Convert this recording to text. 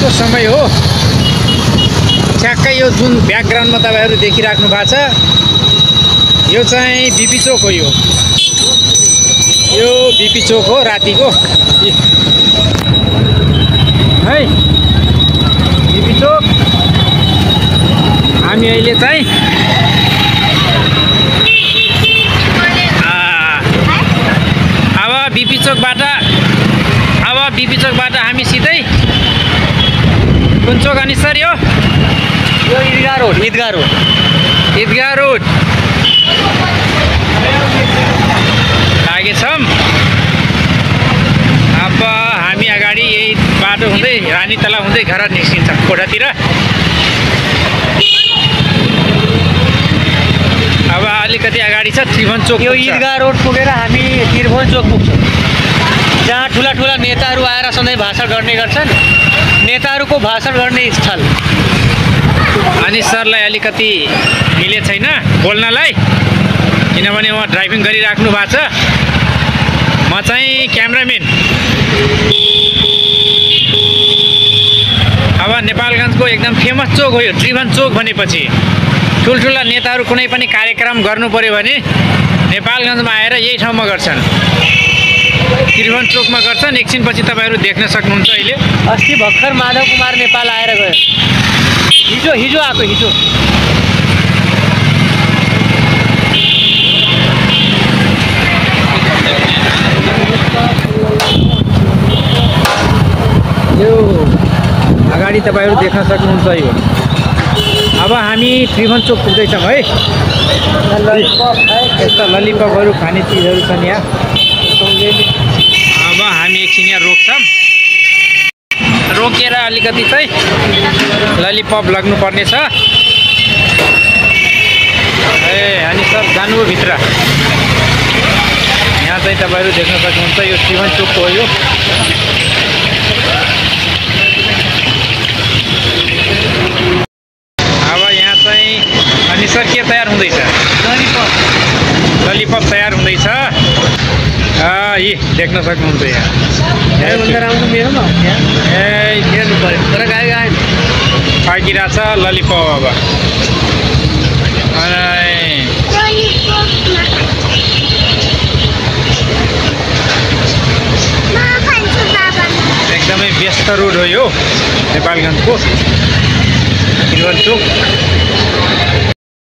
को समय हो। ठ्याक्कै यो जुन ब्याकग्राउन्डमा तपाईहरु देखिराख्नु भएको छ यो चाहिँ बीपी चोक हो। यो बीपी चोक हो रातिको है। बीपी चोक हामी अहिले चाहिँ अब बीपी चोकबाट हामी सिधै कुन चोक अनि सर यो ईदगाह रोड लागेछौँ। अब हामी अगाडि यही बाटो हुँदै रानीतला हुँदै घर निस्किन्छ कोठातिर। अब अलिकति अगाडि छ त्रिभुवन चोक। यो ईदगाह रोड पुगेर हामी त्रिभुवन चोक पुग्छौँ, जहाँ ठुला ठुला नेताहरू आएर सधैँ भाषण गर्ने गर्छन्। नेताहरूको भाषण गर्ने स्थल। अनि सरलाई अलिकति मिले छैन बोल्नलाई, किनभने उहाँ ड्राइभिङ गरिराख्नु भएको छ। म चाहिँ क्यामेराम्यान। अब नेपालगञ्जको एकदम फेमस चोक हो यो त्रिभुवन चोक भनेपछि। ठुल्ठुला नेताहरू कुनै पनि कार्यक्रम गर्नु पर्यो भने नेपालगञ्जमा आएर यही ठाउँमा गर्छन्, त्रिभुवन चोकमा गर्छन्। एकछिनपछि तपाईहरु देख्न सक्नुहुन्छ। अहिले अस्ति भर्खर माधव कुमार नेपाल आएर गयो। हिजो आएको हिजो। यो अगाडि तपाईहरु देख्न सक्नुहुन्छ। यो अब हामी त्रिभुवन चोक पुग्दैछौँ है। यस्ता ललिपपहरू खाने चिजहरू छन् यहाँ। अब हामी एकछिन यहाँ रोक्छौँ। रोकेर अलिकति चाहिँ ललिपप लग्नुपर्ने छ। अनि सर जानु भित्र। यहाँ चाहिँ तपाईहरु देख्न सक्नुहुन्छ यो त्रिभुवन चोक हो। यो अब यहाँ चाहिँ अनि सर के तयार हुँदैछ? ललिपप तयार हुँदैछ। यी देख्न सक्नुहुन्छ यहाँ। पाकिरहेछ ललिपप। अब एकदमै व्यस्त रोड हो यो नेपालगञ्जको त्रिभुवन चोक।